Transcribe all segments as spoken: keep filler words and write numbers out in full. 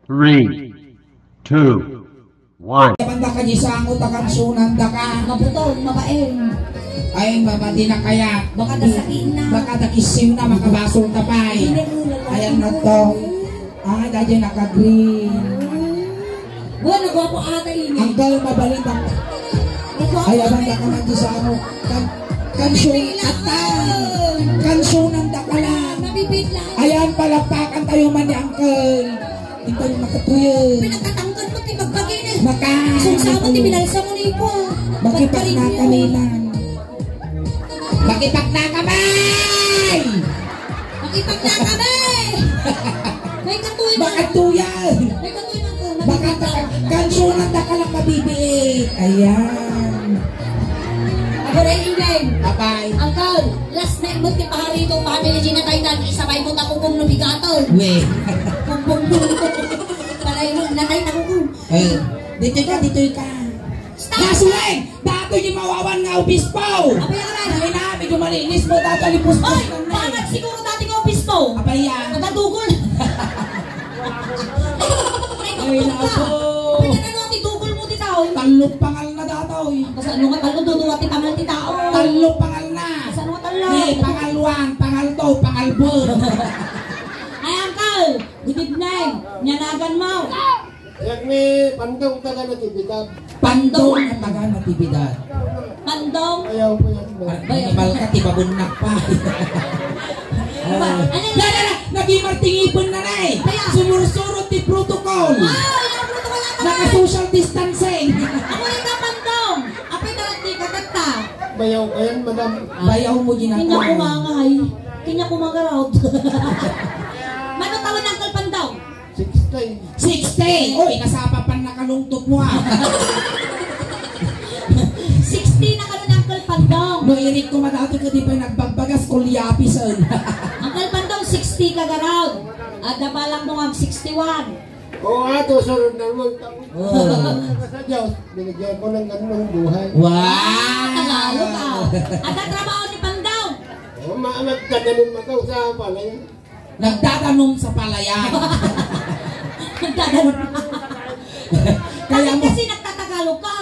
Three, two, one. Banda ka di sango, tagan sunan da ka. Mabutong, mabaeng. Ay, mabati na kaya. Baka dasakit na. Baka dakisiw na, makabasol ka pa eh. Hindi mo na. Ayan na to. Ah, dahil naka-green. Buwan na gwapo ata ini. Ang gal mabalin ang Ay, abang da ka man di sa ano. Kan, kansun, atan. Kansunan da ka lang. Mabibigla. Ayan, palakpakan tayo man ni Uncle. Ito yung makatuyo. Pinagkatangkad mo, ti magbagin eh. Maka. Sungsa mo, ti binalsa mo ni Ipo. Makipag na kanilan. Makipag na ka, bay! Makipag na ka, bay! May katuy na. Makatuyan. May katuy na ko. Baka ta-, kansunan da ka lang mabibiit. Ayan. Aguray, Eden. Bye-bye. Uncle, last night mo ti paharito, family dinner tayo dati, isabay mo ta kukum no bigaton. We. Kukum no. Palay mo, natay ta kukum. Eh, ditoy ka, ditoy ka. Stop! Nasuweng! Dato yung mawawan nga obispo! Abay, abay. Ay na, medyo malinis mo, dato lipuspos Oy, lang na eh. Pangat siguro dati nga obispo. Abay, yan. Nagadugol. Ay, Ay, naku. Abay, ano, ti dugol mo ti tao? Tallo pangal na dato eh. Kasi ano nga, tallo, duduwa ti pangal ti tao. Tallo pangal na. Kasi ano nga, tallo? Ni, pangal one, pangal two, pangal four. Ay, uncle, good evening. Nyanagan mo. Yan ni Pandong taga Natividad. Pandong ang taga Natividad. Pandong? Ayaw po yan. Ah, animal ka, ti babunnak pa. Ba-, Ah. ano yun? Na, na, na, naging martingipon na na eh. Kaya? Sumursuro ti protocol. Ah, yung protocol na pala. Naka-social distancing. Ako rin ka, Pandong. Apay, darat di ka, tatta. Bayaw ko yan, madam. Bayaw mo, ginagawa. Kanya kumangay. Kanya kumangaraw. Mano taon ang kalpandong? Sixty. Sixty! Oy, nasapa pan nakalungtot mo, ah. Sixty na kano ni Uncle Pandong. No, irit ko madati ka di pa nagbagbagas, kulyapis, eh. Uncle Pandong, sixty ka garaw. At napalang mo nga sixty-one. Oo, ato, sunod na naman taon. Oo. Sa Diyos, binigyan ko ng ganung buhay. Wow! Tagalog, ah. At ang trabaho ni Pandong? Oo, ma-, magdadaling mataw sa palayan. Nagdadanom sa palayan. Nagdadanom. Kaya Bakit mo kasi nagtatagalog ka?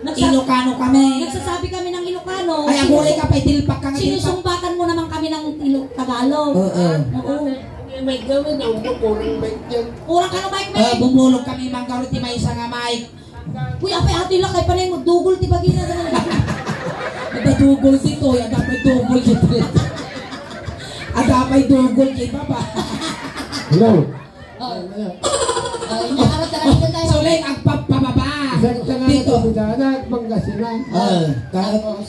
Nagsa- Ilocano kami. Nagsasabi kami ng Ilocano. Ay, Sinus- aguray ka pa, itilpak ka nga, tilpak. Sinusumbatan mo naman kami ng Ilo-, Tagalog. Oo. Oo. May gawin, ang kurang bike dyan. Kurang ka na bike, Ah, may. Bumulog kami, manggaro ti maysa nga mic. Uy, apay, ati la, kay panay mo, dugol ti bagina. Ada dugol dito, ada pay dugol dito. Ada pay dugol kay baba. Hello. Oh. Ano? Oh, inaarot ka na dito tayo. Suling, agpapababa. Isang tangan Dito. Sa Bugana, Pangasinan. Ah, ka- Tapos,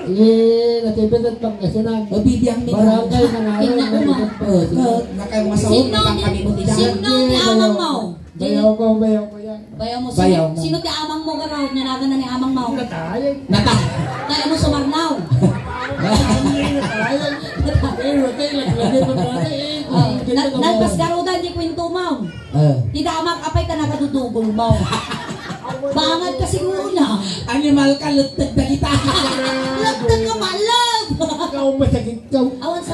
Eh, Natividad, Pangasinan. O, bibiyang mi Barangay Manalo, Tingnan ko, ma. Natividad, Pangasinan. Oh, ka-, nakay mga sahod, Sino ni, nakakami mo, tita. Sino ni amang mo? Bayaw ko, bayaw ko yan. Bayaw mo, Bayaw sino, mo. Sino ti amang mo, garo? Nyanagan na ni amang mo. Natay. Nata- Kaya mo sumarnaw. Ay, natay. Eh, natay, laglagan mo natay, eh. Oh, Ang ganda na, mo. Nagpasgarudan di kwento mo. Ah. Ti damag, apay ka nagadudugol mo. Bangad ka siguro na. Animal ka, lutteg dagita. Lutteg ka, malog. Ikaw, masakit ka. Awan sa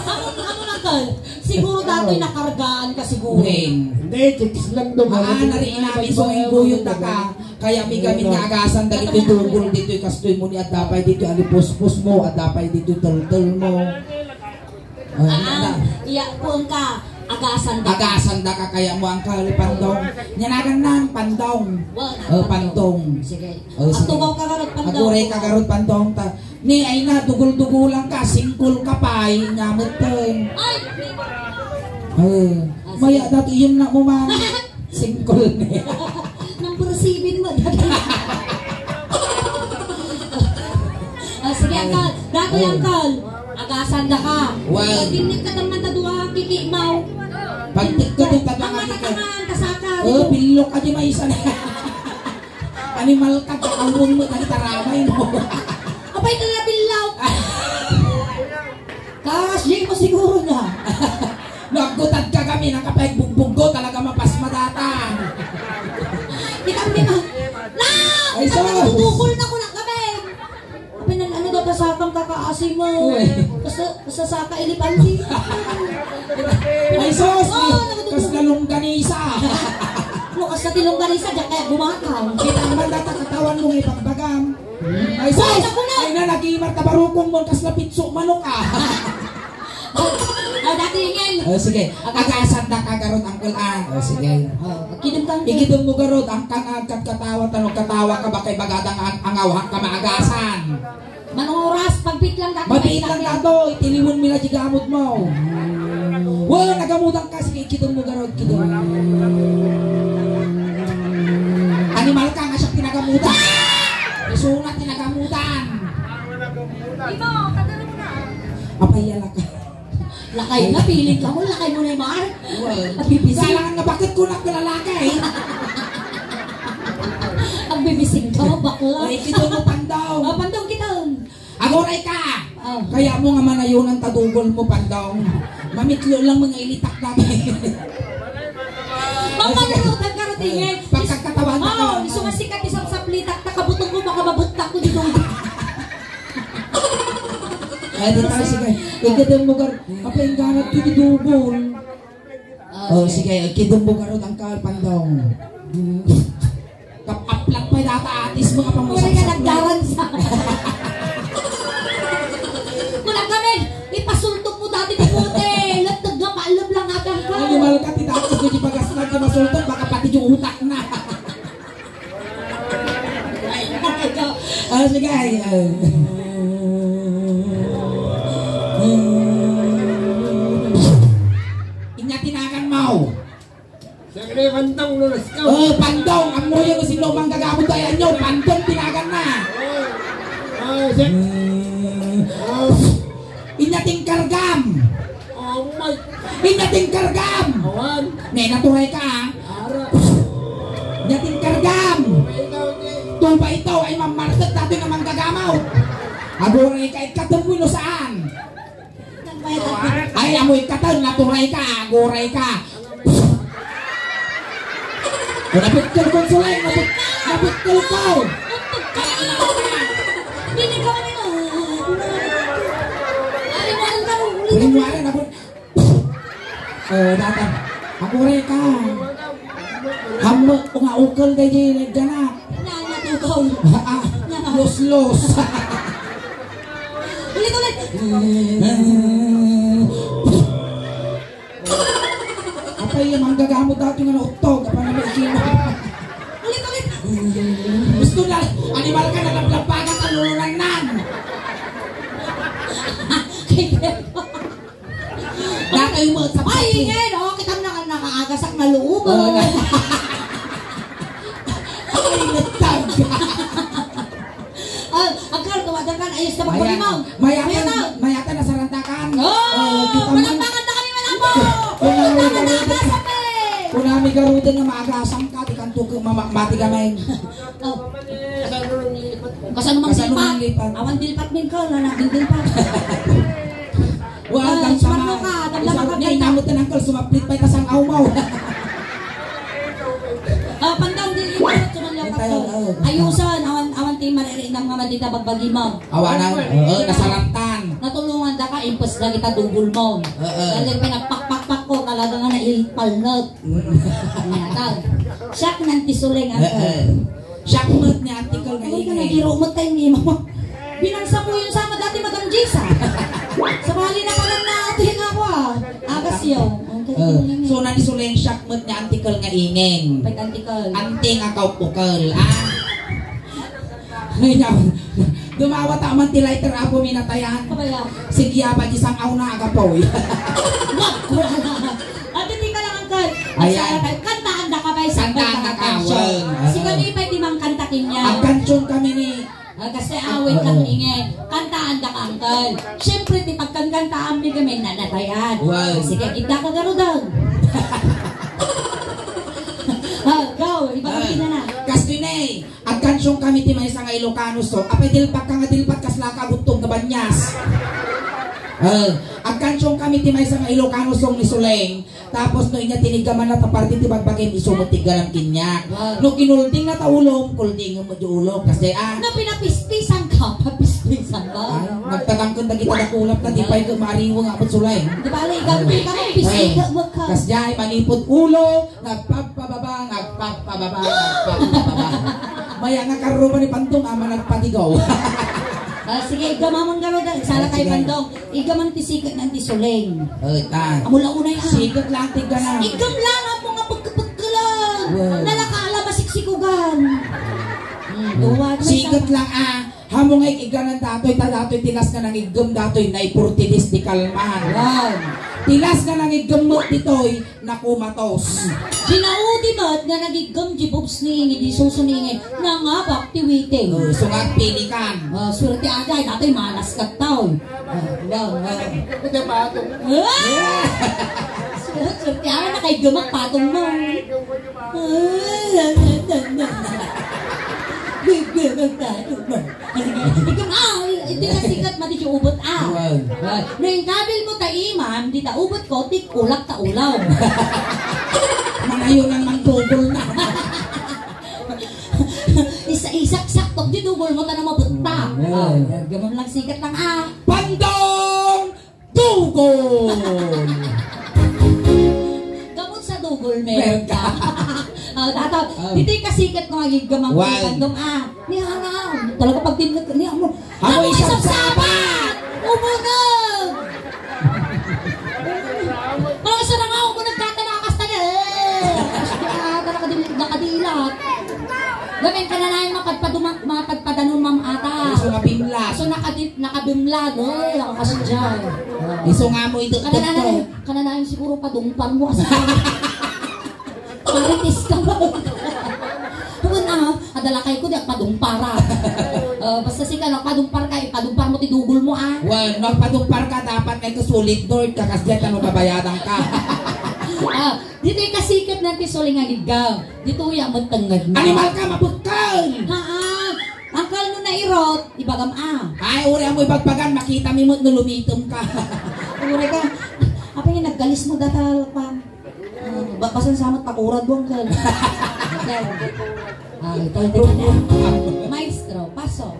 Amo, amo lang ka. Siguro datoy nakargaan ka siguro. Wen. Hindi, chicks lang daw. Ah, nariin namin so ingguyod na ka. Kaya may gamit nga agasan dagiti dugol ditoy kastoy mo ni adda pay ditoy alipuspos mo, adda pay ditoy tultul mo. Ah, Ah, iya, puon ka, agasan da. Agasan da ka kaya mo ang kalipandong. Nyanagan nang pandong. Wow, Oh, pandong. Sige. Oh, sige. Agtugaw ka garot, pandong. Aguray ka garot, pandong. Ta-, ni, ay na, dugul-dugulan ka, single ka pa, ay, nga mutten. Ay! Oh, Ah, maya sige. Dati, yun na mo man. Singkol niya. Number seven mo, dati. Ah, sige, Uncle. Dati, Ay. Uncle. Agasan da ka. Wag. Pagtinnit ka naman ta dua, kikimaw. Pagtinnit ka ta dua, Ang kikimaw. Matatangan, kasaka. Oh, bilok ka di maisan. Animal ka, kakamon mo, tagitaramay mo. Apay ka nga bilaw. Karas, di mo siguro na. Nagkutad ka kami, nakapagbugbog ko, talaga mapasma data. Kita mo, di ba? Na! Ay, so. Nagdudukol na ko na kami. Apay, nan-, ano daw, ta sa kang kaka-, Kasi mo, Uy. Basta, basta saka elepante. Ay, sus! Oo, nakatulog. Kas na longganisa. No, kas na ti longganisa, diyan kaya gumatang. Kita naman data katawan mo nga ipagbagam. Ay, sus! Ay, naku na! Ay, na, nagimar ka barukong mo, kas na pitso manok, ah. Ah, dati ingin. Oh, sige. Agasan da ka garot, angkol, ah. Oh, sige. Oh, kidem ka, angkol. Ikidem mo garot, ang kang agkat katawa, tanong katawa ka, bakay bagada nga ang angawak ka maagasan. Manong oras, pagpit lang dati. Mabit lang dato, itiliwan mi la di gamot mo. Wa, nagamutan ka, sige, ikidem mo garot, kidem. Animal ka, nga siya pinagamutan. Isuna, pinagamutan. Imo, tagalan mo na. Apay, yala ka. Lakay na, piling ka mo, lakay mo na yung mahal. Well, agbibising. Kailangan nga bakit ko nagkalalaki, eh? Agbibising ka mo, bakla. Ay, kito mo, pandaw. Ah, pandaw kita. Aguray ka! Ah. Kaya mo nga manayunan tadugol mo, pandaw. Mamitlo lang mga ilitak dati. Mamanutan ka rutin, eh. Pagkagkatawan na ka. Oh, isumasikat, isang saplitak, nakabutong mo, baka mabuttak ko dito. Ay, di tayo, sige. Ikidem mo gar-, kapengganat ko di dugol. Ah, oh, sige, ikidem mo garot ang kalpandong. Kap-, aplag pa data atis mo, kapag mo. Wala ka sapsap mo. Nagdaran sa. Wala kami, ipasultok mo dati di pute. Latag nga paalab lang atang ka. Animal ka, ti datos ko di pagas lang, di masultok, baka pati yung utak na. Ah, sige, ay, ay. Inya tinagan mo. Siyempre, pantong, lunas ka. Oh, pantong. Ang muya ko si Lomang Gagamo, dayaan nyo. Pantong tinagan na. Oh. Ah, siya. Mm. Ah. Inya tingkargam. Oh my. Inya tingkargam. Awan. Ne, naturay ka, ah. Ara. Inya tingkargam. May ikaw, eh. Tuba ito ay mamartet dati nga manggagamaw. Aguray ka, ikatungwi no saan? Ay, amoy katan, naturay ka, aguray ka. Napikkel ko, Sulay, napik-, napikkel ko. Dili ka man, ari mo, ang taro, uli ka. Uli mo, ari, napik-, oh, datan. Aguray ka. Hammo, nga ukol, daydi, nagganap. Na, natugaw. Ah, ah. Na. Los, los. Ulit, ulit. Apay, yung manggagamo dati nga nauttog, apay na may ikino. Ulit, ulit. Gusto na, animal ka, nalablabagan, talulunan nan. Dati mo sa. Ay, ingay, no? Kita mo na, nakaagasak na loob, oh. Ay, nagtag. Ah, agkal, tumadan ka, ayos na pagpaginaw. Mayata, mayata, nasarantakan. Oh, kita man. Palakpakan na kami, wala po. Kunami garuda, kunami garuda nga maagasam ka, di kanto ko mama-, mati gamay. Oh. Kasano mang lipat? Kasano mang lipat? Awan dilpat min ka, wala na din dilpat. Wa, ah, agkal sumarno ka, agkal sumarno ka. Inamot na, angkol, sumaplit pa itasang awmaw. Ah, pandang di, sumarno ka. Ayusan, awan, awan ti maririinam nga madita bagbagi mo. Awanan, oo, nasarantan. Natulungan da ka, impes da kita dugol mo. Oo. Dahil pinagpakpakpak ko, talaga nga naipalnot. Mm. Siak nan ti suling, angkol. Oo. Siak met ni Auntie Col nga ingay. Ay, nagiro met tayo ni Mama. Binansa mo yun sa ama dati, Madam Jisa. Sabali na pala na ito yung ako, ah. Agas yun. Ang kanya. So, nanisuleng siak met ni Auntie Col nga ingay. Pag Auntie Col. Auntie nga kaupukal, ah. Ngayon, dumawa ta man ti lighter, apo, minatayan. Kabaya. Sige, apa, di sang aw na agapoy. Wag ko na. Ate, di ka lang, angkol. Ayan. Kantaan da ka ba, isang kantaan da ka, kanson. Well, ah. Sige, di pwede mang kanta kanya. Ang kanson kami ni. Ah, kasi awit lang, oo, ingay. Kantaan da ka, angkol. Siyempre, di pagkankantaan mi kami, nanatayan. Well. Sige, kita ka garudang. Ah, go. Iba ka, ah, na na. Kastoy na eh. Agkansion kami ti maysa nga Ilocano song. Apay, dilpat ka nga dilpat, kasla ka aguttob nga banias. Eh, agkansion kami ti maysa nga Ilocano song ni Suleng. Tapos no inya tiniggaman na ta parte ti bagbagim, isu met ti igganam kaniak. Wow. No kinulding na ta ulom, kuldingem met ti ulom. Kasi, ah. No pinapispisan ka, papispisan ka. Ah, nagtatangken Kita dakulap na, di pay ka mariwa nga apat sulay. Di bale, iganti ka mo, pisi ka mo ka. Kasdiay, manipud ulo, nagpagpababa, nagpagpababa, nagpagpababa. Maya nga karuba ni Pandong, ama nagpatigaw. Ah, sige, igam man garo da. Sala tayo, sige. Pandong. Igam man ti siket na ti suling. Oh, ta. Amo la unay, ah. Siket lang, tigga na. Igam lang, amo nga pagkapagkalan. Wow. Nalaka, ala, masiksikugan. Hmm, duwa, may siket sama lang, ah. Amo nga ikiganan datoy, ta datoy ti las nga nangiggem datoy, naiportidis di kalman. Wow. Ti las nga nangiggem met ditoy, nakumatos. Di naudi met nga nagiggem di bubs ni, di suso ni, nangabak ti witing. Oh, so nga pilikan. Oh, swerte agay, datoy malas kat tao. Oh, wow, wow. Ito ba ito? Ah! Swerte, swerte agay, nakaiggemak patong mo. Ay, ay, ay, ay, ay. Bebe, magtalo mo. Ikaw, ah, iti kasikat, mati ti ubot, ah. Wow. Wow. No inkabil mo ta imam, di ta ubot ko, ti kulak ta ulaw. Mangayonan man tugol na. Isa-, isaksak to, di tugol mo, ta na mabutta. Wow. Oh, gamon lang sikat lang, ah. Pandong! Tugol! Gamon sa tugol, meron ka. Meron ka. Oh, dato, ah. Ditoy kasikat ko nga gigamang. Wow. Pandong, ah. Ni Hana, talaga pag tinlat, ni amo. Amo, amo isabsabat! Isabsabat! Umuneg! Parang isa na nga, umuneg ka, talaga kasta na, eh. Ah, talaga din, nakadilat. Gamin ka na lang, mapadpaduma-, mapadpadanon, ma'am, ata. Isu nga bimlas. So, nakadi-, nakabimlas. Ay, ako kasi dyan. Isu nga mo ito, kananayon, kananayon siguro padungpan mo, kasi marites ka ba? Huwag na, adala kayo ko, di agpadungpara. Ah, basta sika, nagpadumpar ka, ipadumpar mo ti dugol mo, ah. Well, nagpadumpar ka, dapat kay ko solid board ka, kasi dyan, ano, babayadan ka. Ah, ditoy kasikat na ti suling nga giggam. Ditoy, ah, matangad na. Animal ka, mabukal! Haa, angkal mo na irot, ibagam, ah. Ay, uri mo ibagbagan, makita mi mo no lumitom ka. Uri ka. Apa yung naggalis mo, datal pa? Ah, ba-, basan samat pakurad mo, angkal. Ah, ito, ito, ito. Maestro, paso.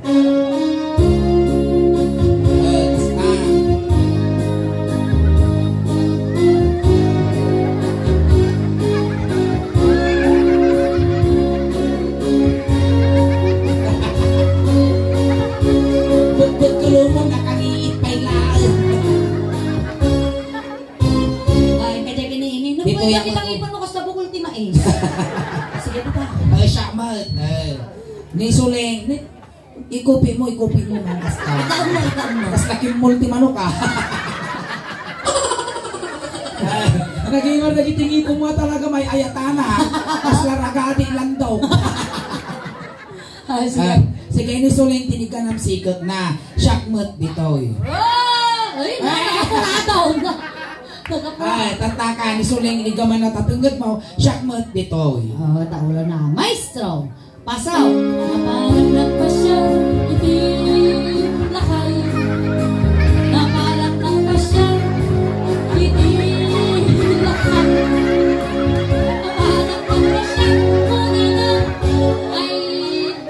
Bukbuk ko lumon, nakangiit pay laeng. Ay, kaya giniingin. Nagpuyat kitang ipon mo, kasta bukol ti mais. Sige, tita. Ay, siya, mal. Ay. Ni Suling, ni, ikupi mo, ikupi mo, man, kasta. Ikaw mo, ikaw mo. Kasta kimmol ti manok, ah. Nagingor, nagitingipon mo talaga, may ayatana. Kasla ragadi, landong. Ah, sige. Ah, sige, ni Suling tinigan ang sikot na. Siak met ditoy. Oh! Ay, ay, nakapurado. Nakapurado. Ay, tataka ni Suling, inigaman na tatunggot mo. Siak met ditoy. Oh, taulo na. Maestro, pasaw. Napalag nagpasya iti lakay. Napalag nagpasya iti lakay. Napalag nagpasya, kunana, ay,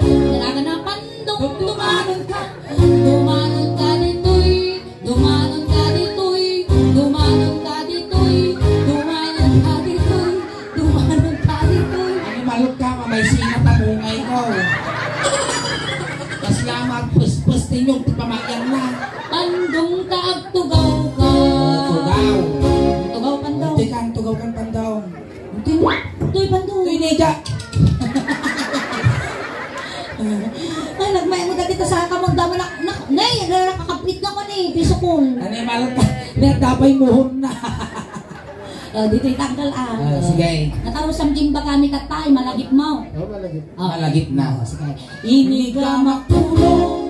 talaga na pandong dumanon ka, dumanon ka ditoy, dumanon ka ditoy, dumanon ka ditoy, dumanon ka ditoy, dumanon ka ditoy. Animal ka, mamay sinat ang ungay ko. Kasla magpuspus ti nyog ti pamayan na. Pandong ta agtugaw ka. Tugaw. Tugaw, pandong. Ti kan, tugaw kan, pandong. Ti, toy, pandong. Toy, nega. Ay, nagmay mo dati ta sa kamang damo na, na, nay, nakakapit na ko ni, pisukol. Animal ka. Nagdapay muhon na. Oh, dito itanggal, ah. Ah, sige. Natarusam din ba kami tatay? Malagip mo. Oh, malagip. Oh. Malagip na. Oh, sige. Inigamak ulo.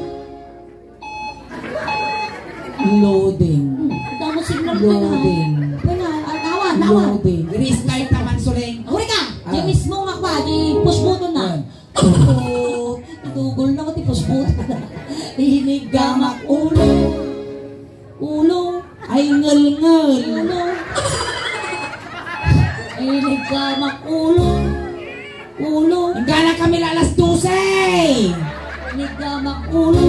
Loading. Hmm, damo signal ko na. Loading. Wala, ah, awan, awan. Loading. Restart naman, Suling. Huli ka! Ah. Di mismo nga pa, di push button na. Ah. Tugol na ko, ti push button. Inigamak ulo. Ulo. Ay, ngelngel. Ulo. Inigamak ulo. Ulo. Inggana kami la alas dose. Inigamak ulo.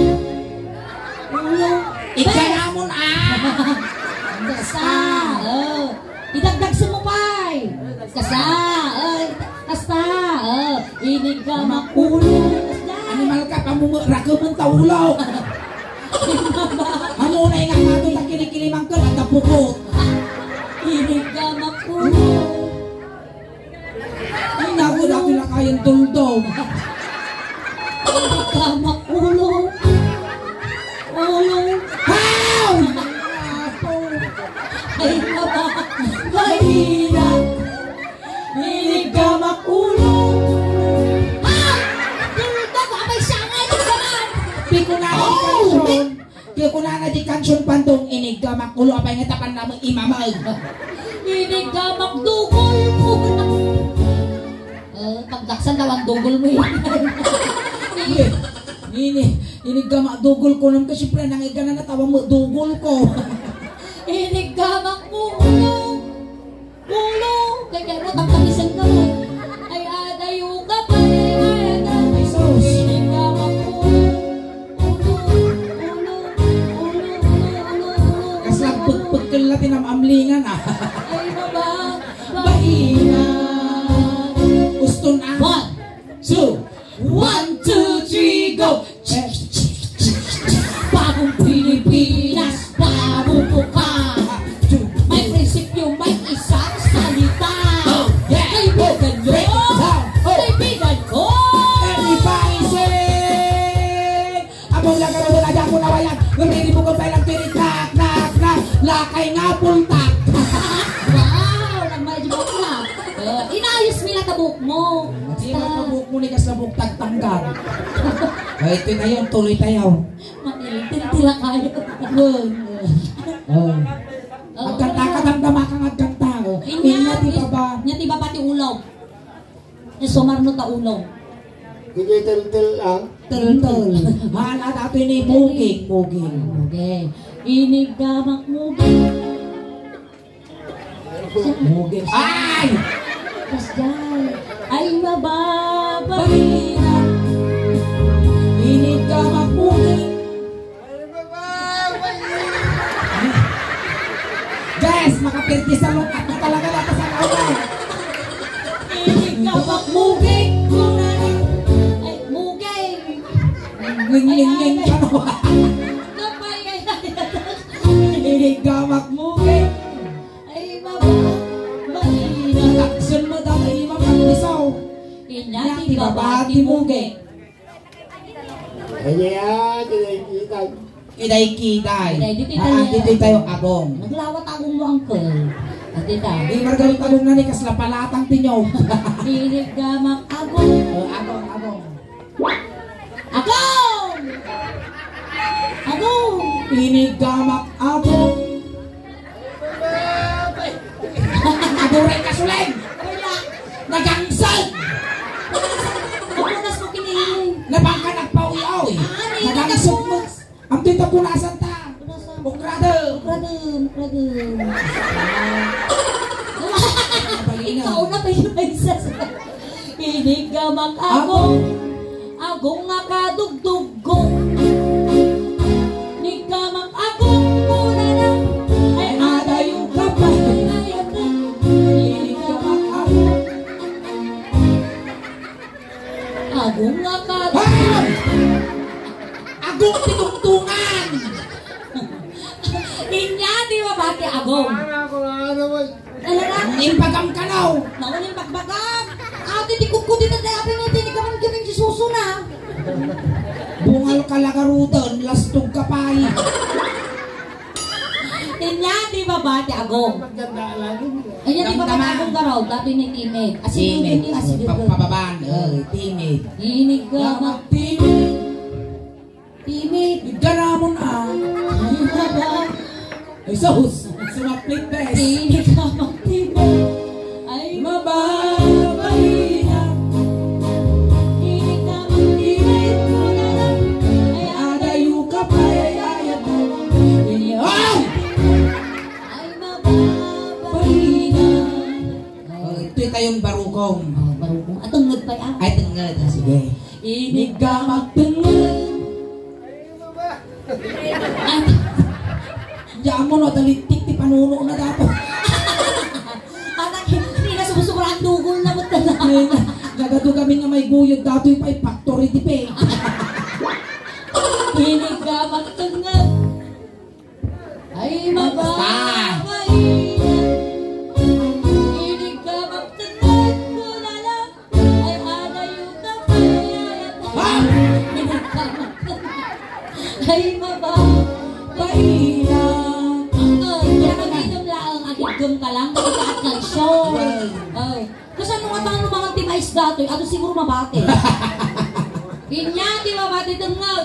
Ulo. Inggana Kasta, eh, kasta, eh, iniggamak ulo. Kasta. Animal ka, pamumu-, rakemen ta ulo. Amo na nga nga ta kinikilimangken, adda bukot. Iniggamak ulo. Ay, naku, dati na kayang tuldong. Iniggamak ulo. Ulo. Haw! Ay, baba. Mahina. Iniggamak ulo. Ha? Tulda ko, abay siya nga, iniggamak. Di ko na Oh, kansion. Di ko na na di kansion pandong, iniggamak ulo, apay nga tapan na mo imamag. Iniggamak dugol ko. Eh, pagdaksan daw ang dugol mo, eh. Ini, ini, iniggamak dugol ko. Nang ka, siyempre, nang igana na tawag mo, dugol ko. Iniggamak mo, ulo. Ulo. Kaya mo, tagtagisan ka mo. Ay, adayo ka pa, ay, ay, ay. Jesus. Iniggamak mo, ulo. Ulo, ulo, ulo, ulo, ulo, ulo. Kasla pagpagkal na tinamamlingan, ah. Ay, baba. Baina. Uston, ah. One, two. One, two, three, go! Bagong Pilipinas, bago buka. May prinsipyo, may isang salita. Oh, yeah. Kaibigan nyo. Break it down. Oh. Kaibigan ko. Everybody sing! Among lang kami wala dyan, muna wayan. Nagriribukon pa lang tirik, knock, knock, knock. Lakay nga, pultak. Wow, nagmay di ba? Eh, inayos nila tabuk mo. Di ba tabuk mo ni kasabuk tagtanggal? Ay, ito na yun, tuloy tayo. Matiltil-tila kayo. Yun. Oh. Oh. Agkanta ka, damdama kang agkanta, oh. Inya ti baba. Inya ti baba ti ulo. Ni sumarno ta ulo. Kundi teltel, ah. Teltel. Haan, at ato ini muging, muging. Okay. Iniggamak muging. Muging. Ay! Kasjay. Ay, mababay na. Iniggamak muging. Guys, makapirti sa lukat na talaga, latas ang away. Iniggamak muging. Ay, muging. Nging, nging, nging. Ay, ay. Ano ba? Kapay, ay, ay. Iniggamak muging. Ay, baba, mahina. Taksen mo daw, imam, ang isaw. Inya ti baba ti muging. Ay, yan, yan, yan, yan. Kiday, kiday. Kiday, ditoy tayo. Ah, ditoy tayo, agong. Naglawat agong mo, uncle. Ah, dita. Di, Margaret, agong na ni, kasla palatang tinyo. Iniggamak agong. Oh, agong, agong. Agong! Agong! Iniggamak agong. Aduray ka, Suleng! Kaya, nagangsag! Napunas ko kini. Napangka nagpawi-awi. Ah, nagangsag mo. Ang dito punasan ta. Punasan. Bukrado. Bukrado, bukrado. Ikaw na pa yung isa sa iniggamak agong. Agong nga kadugduggo. Iniggamak agong kunana. Ay, adayo ka pa. Iniggamak agong. Agong nga ka. Hoy! Agong pitungtungan! Inya, di ba, bati agong? Ano ako, ano mo? Ano na? Impagam ka, no? Naku, impagbagan. Ate, di ko, ko, di na, di, apin, ate, di ka man kaming Jesuso na. Bungal ka, lagarutan, lastog ka, pay. Inya, di ba, bati agong? Maganda lang. Inya, di ba, bati agong garaw? Dati ni timid. As in, timid. As in, pa-, pababaan. Oh, timid. Iniggamak timid. Timid. Iggaramon, ah. Ay, sus. Sumaplit, bes. Iniggamak timid. Ay, mababaihan. Iniggamak timid. Ay, adayo ka pa, ay, ayat. Ay! Ay, mababaihan. Oh, ito'y tayong barukong. Oh, barukong. At tungod pa, ah. Ay, tungod. Ah, sige. Iniggamak tungod. Ay. Diyan mo, no, dalitik, ti panuno na dapat. Anak, hindi na sumusobra. Nagadu kami nga may guyod datoy pay factory defect. Inig ka magtengngeg. Ay, mababait. Inig ka magtengngeg, kunana. Ay, adayo ka pay. Ha? Inig ka magtengngeg. Ay, mababait. Uncle, kaya kami itong laang, agigum ka lang, kasi ka at kalsyon. Well. Oh. Kasano nga taon lumangan ti mais datoy? Ato siguro mabati. Inya ti mabati tengngeg.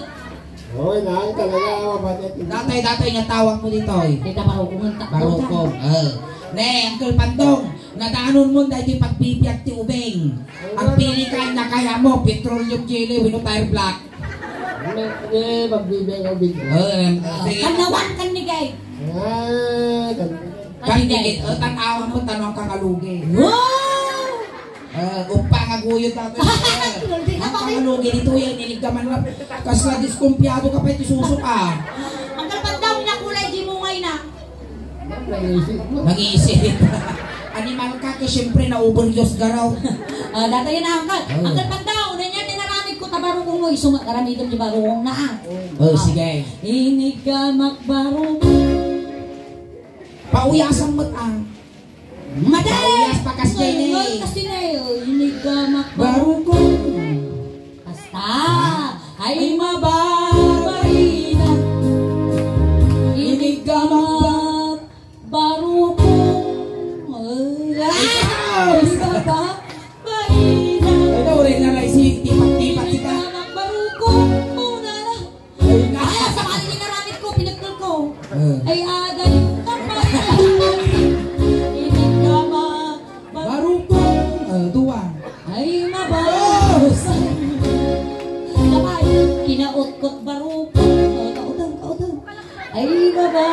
Oy, naan talaga, mabati. Datoy, datoy nga tawag mo ditoy. Dita barukong ta. Barukong. Eh. Ne, Uncle Pandong, nadanon mo dahil di pagbibiag ti ubing. Ang pili ka, nakaya mo, petroleum jelly, wenno tire black. Ne, ne, pagbibiag ubing. Eh, sige. Kanawan kan ni Gay. Ah, kan- Kan Kan ni Gay. Gay, eh, tan-awan mo, tanong ka kalugi. Wow! Eh, uppa nga guyod natin. Kinulti ka Ang pa rin. Kalugi dito yan, inig ka man lang. Kasla diskumpiyado ka pa, iti suso ka. Ang kalpantang na kulay, di mo ngay na. Nag-iisip. Animal ka, kaya siyempre na-overdose ka raw. Ah, data yan, Uncle. Oh. Uncle Pandaw, na niya, tinaramid ko, tabarukong mo, isuma, karamidom di barukong na, ah. Oh, sige. Inig ka magbarukong. Pauyasan mo't, ah. Madi! Pauyas pa, kas Jenny. Ngayon, kasi na, eh, inig ka magbarukong. Barukong. Basta. Ay, mababait na. Inig ka magbarukong. Ay, ah! Ay, baba. Baina. Ay, nauray na lang si tipat-tipat sika. Inig ka magbarukong. Una na. Ay, na. Ay, sa kali ni naramit ko, pinagkul ko. Eh. Ay, agay, kapal. Inig ka magbarukong. Barukong. Eh, duwa. Ay, mabasa. Oh! Kapal, kinautkot barukong. Oh, kautang, kautang. Ay, baba.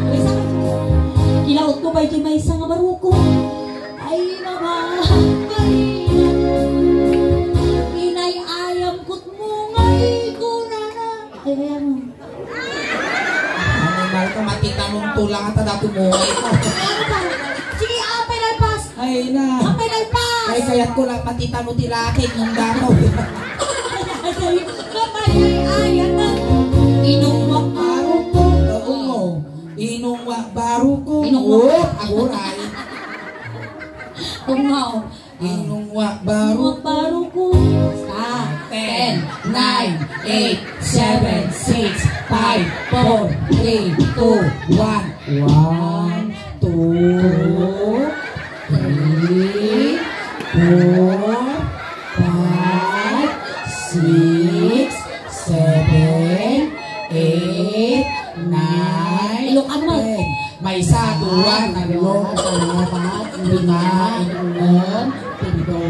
Ay, sa-, kinautko pay ti maysa nga barukong. Ay, baba. Ay, inay ayam ket mungay kunana. Ay, ayan. Animal ka, matitanon to lang ata dati mo. Ano ba? Sige, apay lalpas. Ay na. Apay lalpas. Ay, kayat ko lang matitano ti latin yung damo. Ay, ay, ay, ay, ay, ay. Inungwak barukong. Oo. Inungwak barukong. Inungwak. Oh, aguray. Tungaw. Inungwak barukong. Inungwak barukong. Sa ten, nine, eight, seven, six, five, four, three, two, one. One, two, three, four, five, six, seven, eight, nine, Ilocano man. Ten. Maysa, dua, tatlo, apat, lima, ennem, pito,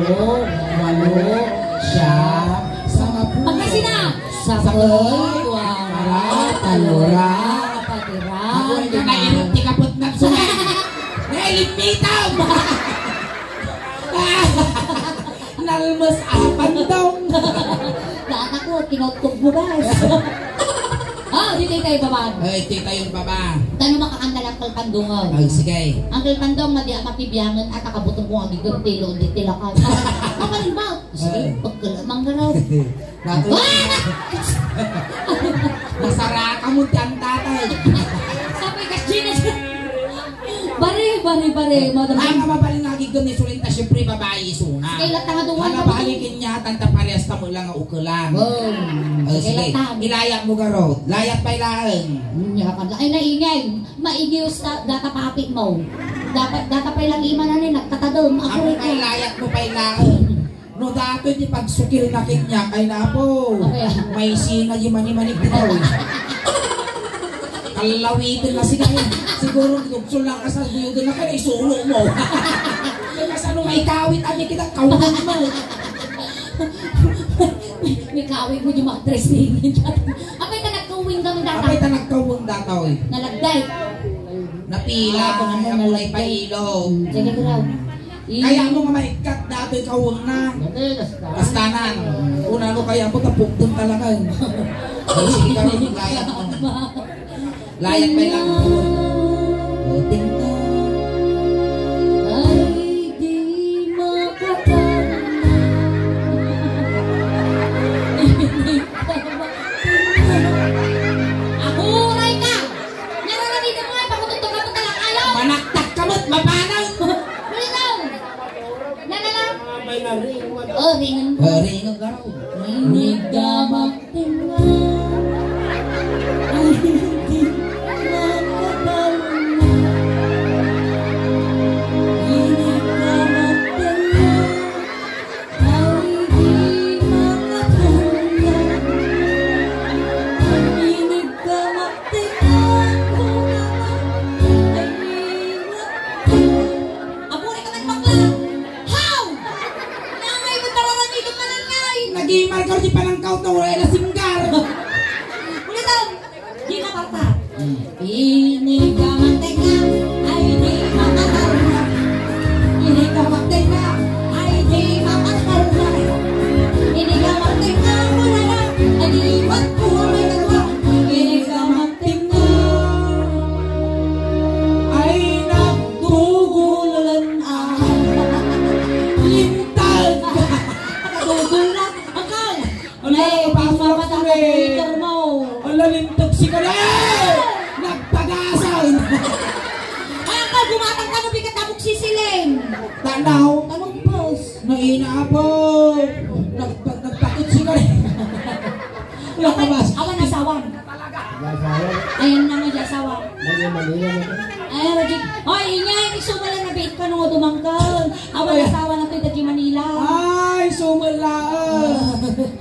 walo, siyam, sangapulo. Pagkasina. Sakey, sakey, dua, dua, arat, talora, apat, ira, lima. Ako, hindi na irot ti kapot na sa. Nailimitaw! Nalmas apan daw. Data ko, tinutog mo, guys. Oh, di tayo tayo baba. Ay, di tayo baba. Tano makakanta lang kalpandungaw. Ay, sige. Ang kalpandong, madi ang makibiyangan at akabutong kong agigurtilo, di tilakan. Kapalimbang. Sige, eh. Pagkala, manggaraw. Nato Ah! Nasaraka mo ti ang tatay. Sapay ka, Gina. Bare, bare, bare, madam. Ang mabalin nga gigam ni Sulinta, siyempre, babae isuna. Sige, latang nga duwan. Ang mabalin kinya, tanta parehas kamo lang nga ukelan. Oh, oh, sige, sige. Latang. Ilayat mo garot. Layat pay laeng. Hmm, yakan la-, ay, naingay. Maingay usta, data papi mo. Dapat, data pay lang imanan eh, nagtatadom. Ako rin pay ka. Layat mo pay laeng. No, datoy ti pagsukil na kaniak, ay napo. Okay. May sina di manimanik dito. Kalawiten na siya. Siguro, gugsul lang ka sa guyod na ka, isulo mo. Kaya kasano may kawit, abi kita, kawit mo. May kawit mo, di mag-dressing. Apay ka nagkawing kami data. Apay ta nagkawing data, oy. Nalagday. Napila, ah, kung ano, ay, amulay nalagday. Pailo. Hmm, sige, grabe. Kaya mo nga maikkat datoy kaweng na. Dati, kastanan. Kastanan. Una, no, kaya mo tapukdon talaga. Ay, sige ka, layat mo. Layat pa lang. O, tingnan. Ay, di ma- Inigamak tengnga, ay di makatalna. Inigamak tengnga, ay di makatalna. Inigamak tengnga, ay di makatalna. Apo, reka man bakla! How? Nangay mo tararamigan manangay! Nagimar ka di panangkaw to, wala na singgar! Ulitan! Di na parta. Ini ka mantika, ay di makatarna. Ini ka mantika, ay di makatarna. Ini ka mantika, wala na. Ay di magkuha may dalawa. Ini ka mantika. Ay, nagtugulan ang lintag. Nakatugol na. Akal! Ala, Nay, pasok mapatay ka, eh. Twitter mo. Ala, lintag si Kare! Nagpagasan! Ay, akal, gumatang ka, no, bigat na buksisiling. Tanaw. Talumpos. Naina, apo. Nagpa-, nagpakit si Kare. Wala ka, bas. Awan, asawan. Asawa? Ayan na nga, di asawa. Manila, Manila na to. Ay, Raji. Hoy, ingay, isumalan na biit ka nung dumangkal. Awan, ay, asawa na to, dagi Manila. Ay, sumala.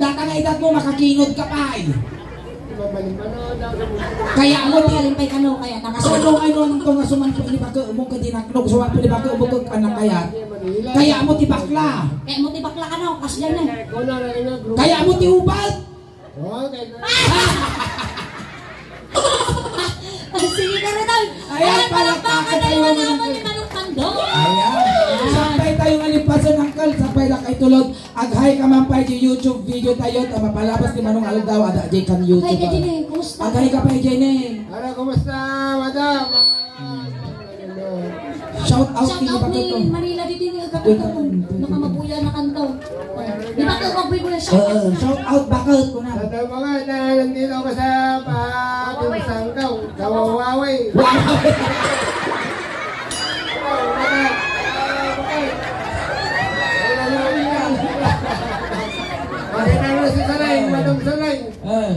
Data nga edad mo, makakinod ka pa, eh. Kaya mo, di alimpay ka, no? Kaya taga solo nga yun, to nga suman pwede ba ka umong ka dinaknog, suman pwede ba ka umong ka anak kaya? Kaya mo ti bakla. Kaya mo ti bakla ka, no? Kasya na. Kaya mo ti ubat. Okay. Sige, Karutol. Ayan, ayan, palakpakan palakpakan tayo, tayo, mga mga uncle. Ni Manong Pando. Ayan. Ayan. Sampay tayo nga lipasan, uncle. Sampay lang kay tulog. Ag-hi ka man pay di YouTube video tayo. Ta mapalabas ni Manong Aldaw, ada di kan YouTube. Hi, Jenny. Kumusta? Ag-hi ka pay, Jenny. Ara, kumusta, madam? Shout out. Shout out ni Manila didi ni Agapito. Nakamabuya na kanto. Di ba ka magbibuya shout out? Oo, shout out, bakit ko na? Sa mga na nandito ko sa Papinsanggaw, sa Wawawi. Wawawi. Pakita mo si Saray, Madam Saray. Ah.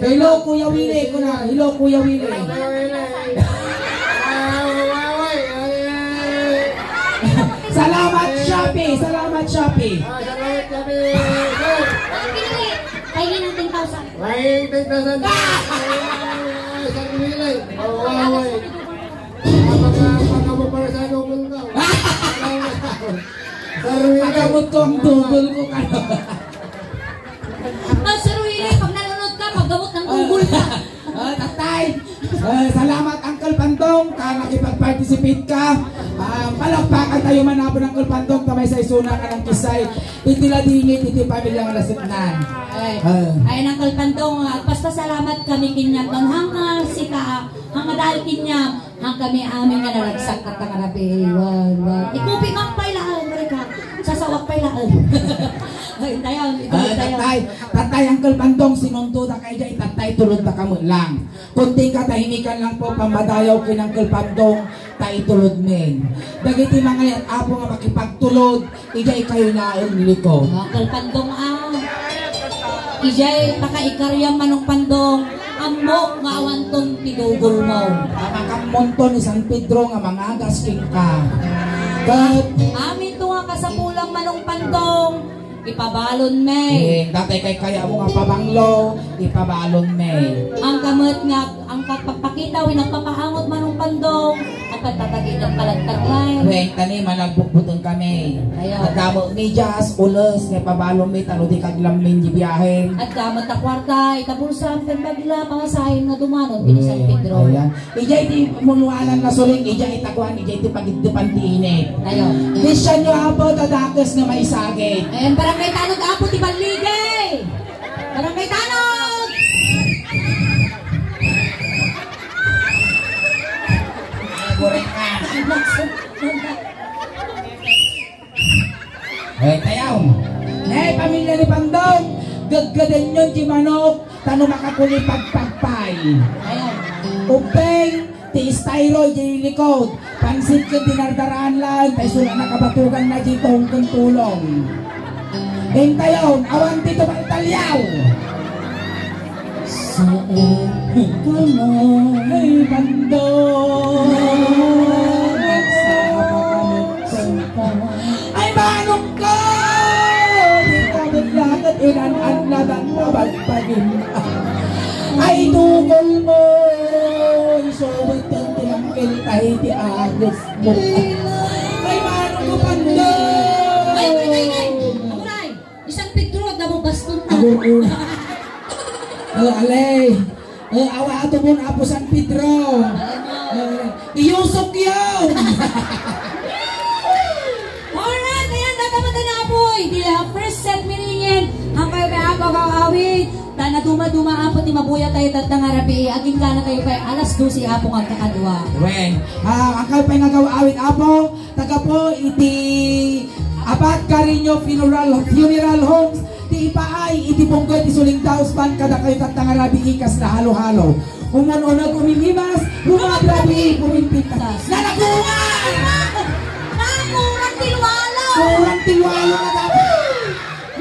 Hello, Kuya Willie, ko na. Hello, Kuya Willie. Hello, Kuya Willie. Ah, wawaway. Ay. Salamat, Shopee. Salamat, Shopee. Ah, salamat, Shopee. Sir. Pahingi ng ten thousand. Pahingi ng ten thousand. Ah! Ah, Sir Willie. Wawaway. Pagka-, pagka mo para sa ano, kung ka. Sir Willie. Pagkamot ko ang double ko, kaya. Ah, Sir Willie, pag nanonood ka, maggamot ng double ka. Ah, tatay. Ah, salamat, Uncle Pandong, ka nakipag-participate ka. Ah, palakpakan tayo man, Apo, Uncle Pandong, ta may saysona ka ng kisay. Iti ladingit, iti pamilya nga nasipnan. Ay. Ah. Ay, Uncle Pandong, ah, basta salamat kami kaniam, hanggang sika, hanggang dahil kaniam, Ang kami amin nga naragsak at nga rabiwan. Ikupi man pay laeng, reka. Sasawak pay laeng. Ay, tayaw, ito, ah, tayaw. Tatay, tatay, Uncle Pandong, sinunto da kay jay, tatay, tulod da kamo lang. Kunting katahimikan lang po, pamadayaw ken Uncle Pandong, ta itulod men. Dagiti mangayat, Apo, nga makipagtulod, Ijay kayo laeng likod. Uncle Pandong, ah. Ijay pakaikariam, Manong Pandong. Ammok nga awanton ti dugol mo. Makaammonto ni San Pedro nga mangagas kenka. Ket amin to nga kasapulam, Manong Pandong. Ipabalon me. Eh, datay kay kaya mo nga pabanglo, ipabalon me. Ang kamet nga Ang pagpakita, wen nagpapahangot, Manong Pandong, ang pagpapakita, palagtag laeng. Wen, tani, managbutbuteng kami. Ayaw. Adda met medyas, ules, nga ipabalon mi, ta no di kaglammin di biyahem. Adda met ta kuarta, ita bulsa, ken bagla, pangasahin nga dumanon, ken San Pedro. Ayan. Ijay ti munwanan nga suling, ijay ita kuan, ijay ti pagiddepan ti init. Ayaw. Di siya nyo, Apo, ta dakes nga maisagid. Ayan, barangay Tanod, Apo, ti Balligay. Barangay Tanod! Ay, buray ka. Ay, tayaw. Nay, pamilya ni Pandong, gaggadan nyo ti manok, tano makakuli pagpagpay. Ayaw. Upeng, Ti styro iti likod, pansit ken dinardaraan laeng, ta isu nga nakabatugan na di tungkol tulong. Intayon, awan ti tumaltaliaw. Saan ka man? Ay, bando. Ay, manong ko! Di ka met laket inan-annatan na bagpagin. Ay, tukol mo! Isu met ti langkel tayo ti agos mo. Ay, manong ko, bando! Ay, ay, ay, ay! Aguray! Ni San Pedro, adda mo baston na. Aguray. Oh, alay. Oh, awa, ato mo na po San Pedro. Oh, iyusok yun. Alright, ayan, dadaman na po. Di la first set meaning. Ang kayo kay Apo, kang awit. Ta naduma-duma, Apo, ti mabuya tayo tatta nga rabii. Agingga na kayo kay alas dose, Apo, nga agkakadua. Wen, ah, ang kayo pa'y nagaw-awit, Apo, taga po iti Abad Cariño Funeral, Funeral Homes, ti ipaay iti bunggoy ti Suling Dausban kadakayo tatta nga rabii kas nahalo-halo. Umun-uneg umimimas, rumadrabi, umimpintas. Nanagungar! Nagungar ti lualo! Kurang ti lualo na dati.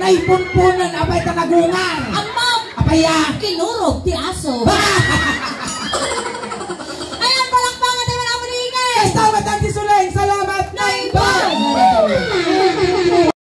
Naipunpunan, apay ta nagungar. Ammam! Apay ya? Kinurog ti aso.